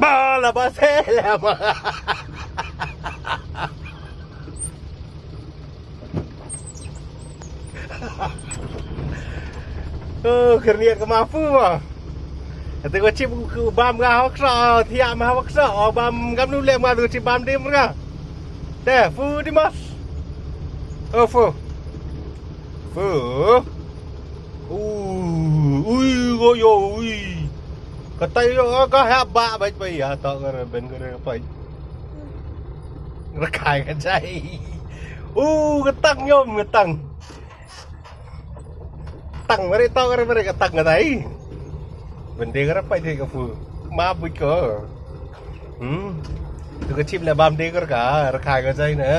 ບາລະບາເຊແລ້ວມາ ເອີ ຄຣຽດກໍມາຟູວ່າ ແຕ່ວ່າຊິບຄືບາມກາຮັກສາ ທີ່ຍາມາຮັກສາ ອອກບາມກຳນູແລມາ ຫຼືຊິບາມດີມກາ ແຕ່ຟູດີມາສ ເອີ ຟູ ຟູ ອູ ອຸຍ ໂກໂຍ ອຸຍ ກະໄຕໂຍ ກະຫາບາໄປ ໄປ ຫາຕອກກະເລີເບັນກະເລີໄປ ລະຂາຍກະໄຈ ອູ ກະຕັງໂຍມ ກະຕັງ ຕັງມາໄດ້ຕອກກະເລີ ມາໄດ້ກະຕັງກະໄຕ ເບັນເດກະໄປເທກະຟູ ມາບຸຍກະ ອືມ ກະຊິບແລະບາມເດກະກະ ລະຂາຍກະໄຈນະ